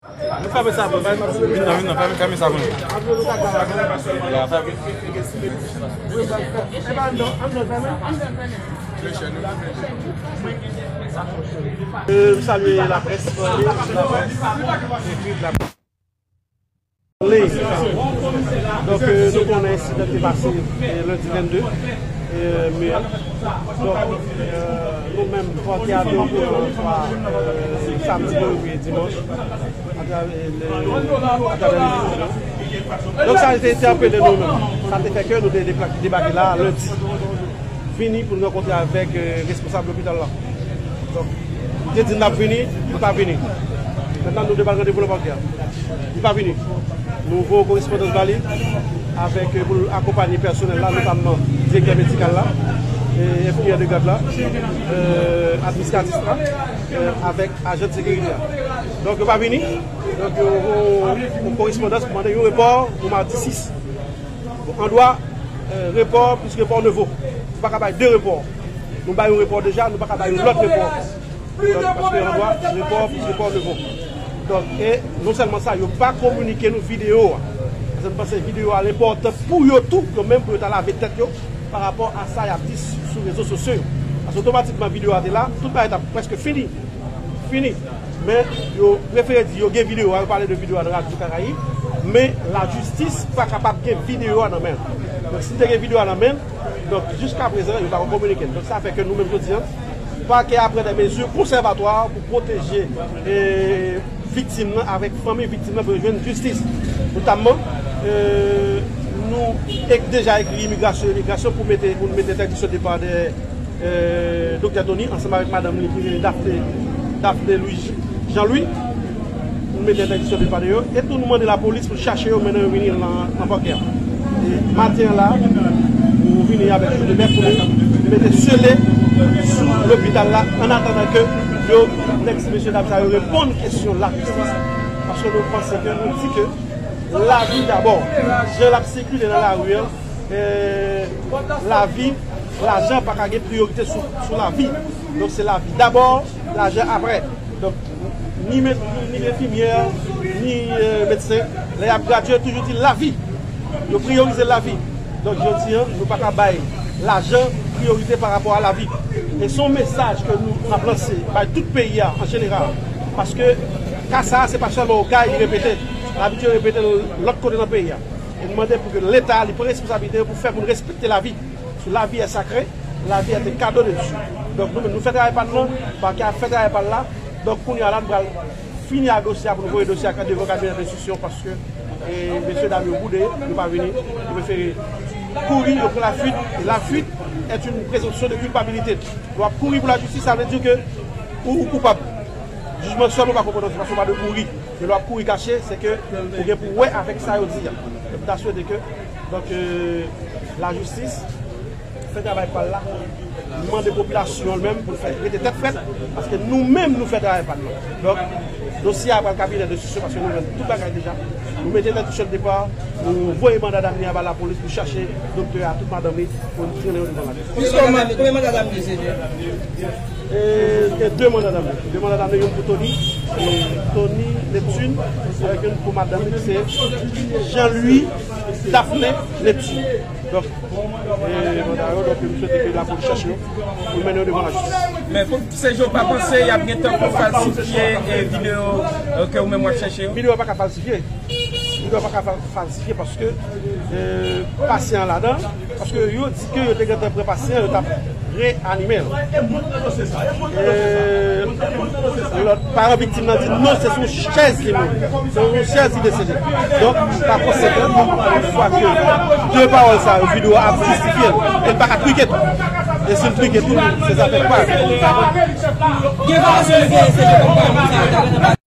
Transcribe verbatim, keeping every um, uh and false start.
Nou fèmen sa pou mwen. Vin nan, vin nan, fèmen, fèmen sa pou mwen. Ya, fèmen. Euh, m salye laprès, euh, laprès ekri, laprès. Donk, euh, nou konnen ensidan ki te pase, euh, lendi vennde, euh, me a. Donk, euh, nou menm, pòkè a te okouran, swa, euh, samdi, dimanch, atravè, euh, atravè rezo sosyo. Donk, sa te entèpele nou menm. Sa te fè ke nou te depla-, debake la lendi. Vini pou n rankontre avèk, euh, responsab lopital la. Donk, li te di n ap vini, li pa vini. Mentnan, nou te ba l randevou nan pòkè a. Li pa vini. Nou voye korespondans ba li avèk, euh, pou l akonpaye pèsonèl la, notamman direktè medikal la, e enfimyè de gad la, euh, administratif la, euh, avèk ajan de sekirite a. Donk, yo pa vini. Donk, yo voye yon korespondans pou mande yon repò pou madi sis. Bon, an dwa, euh, repò plis repò ne vo. Nou pa ka bay de repò. Nou bay yon repò deja, nou pa ka bay yon lòt repò. Donk, paske an dwa, repò plis repò ne vo. Donk, e non sèlman sa, yo pa kominike nou videyo a. Paske nou panse videyo a enpòtan pou yo tou, yo menm pou yo ta lave tèt yo pa rapò a sa y ap di sou rezo sosyo yo. Paske otomatikman videyo a te la, tout bagay t ap prèske fini. Fini. Men yo prefere di yo gen videyo a, yo pale de videyo a nan Radyo Karayib, men lajistis pa kapab gen videyo a nan men l. Donk, si l te gen videyo a nan men l, donk, jiskaprezan, yo pa ko kominike l. Donk, sa fè ke nou menm jodi a, pakè a pran de mezi konsèvatwa pou pwoteje, e, viktim nan avèk fanmi viktim nan pou yo jwenn jistis. Notamman, e, nou, e, deja ekri imigrasyon, imigrasyon pou mete, pou nou mete entèdiksyon depa de, e, Doktè Tony ansanm avèk madanm li ki rele Daphné, Daphné Louis Jean-Louis. Nou mete entèdiksyon depa de yo. E tou nou mande lapolis pou chache yo, mennen yo vini nan, nan pòkè a. E maten an la, nou vini avèk tout de bèf pou nou mete sele sou lopital la, an atandan ke yo, nèg, mesye dam sa yo reponn kesyon lajistis. Paske nou panse ke, nou di ke lavi dabò. Jan l ap sikile nan lari an, e, lavi, lajan pa ka gen priyorite sou, sou lavi. Donk, se lavi dabò, lajan aprè. Donk, ni me-, ni enfimyè, ni, e, medsen, lè y ap gradye, yo toujou di lavi. Yo priyorize lavi. Donk, jodi a, nou pa ka bay lajan priyorite pa rapò a lavi. E se yon mesaj ke nou ap lanse bay tout peyi a an jeneral. Paske ka sa a, se pa sèlman Okay li repete. L abitye repete l lòt kote nan peyi a. E n mande pou ke Leta, li pran responsablite yo pou fè moun respekte lavi. Sou lavi è sakre, lavi è te kado de Dye. Donk, nou menm, nou fè travay pa n nan, pakè a fè travay pa l la. Donk, kounye a la, nou pral fini ak dosye a pou nou voye dosye a devan kabinè enstriksyon, paske, e, mesye dam yo boude, yo pa vini, yo prefere kouri, yo pran lafuit. E la fuite est une présomption de culpabilité. Lè w ap kouri pou lajistis, sa vle di ke ou, ou koupab. Jijman sèl ou pa konprann, se paske w pa dwe kouri. Men lè w ap kouri kache, se ke ou gen pou wè avèk sa yo di a. Donk, m ta swete ke, donk, euh, lajistis fè travay pa l la. Nou mande popilasyon an li menm pou l fè rete tèt frèt, paske nou menm nou fè travay pa n nan. Donk, dosye a pral kabinè enstriksyon paske nou jwenn tout bagay deja. Nou mete entèdiksyon de depa, nou voye manda damne a ba lapolis pou chache doktè a, tout madanm li, pou n trennen yo devan lajistis. Konbyen manda damne, konbyen manda damne, mesye? E, gen de manda damne. De manda damne, youn pou Tony, e, Tony Neptune, avèk youn pou madanm li, se Jean-Louis Daphné Neptune. Donk, e, manda yo, donk, m swete ke lapolis chache yo, pou mennen yo devan lajistis. Men pou se yo pa panse y ap gentan pou falsifye, e, videyo, e, ke ou menm w ap chèche yo? Videyo pa ka falsifye. Videyo pa ka fal-, falsifye paske, e, pasyan an ladan, paske yo di ke yo te gentan pran pasyan an, yo t ap reanime l. E, lòt paran viktim nan di non, se sou chèz li mouri. Se sou chèz li desede. Donk, pa konsekan, yon fwa ke de pawòl sa yo, videyo a ap jistifye l, e l pa ka trike tou. E si l trike tou, se zafè pa l. Gen enfòmasyon ke se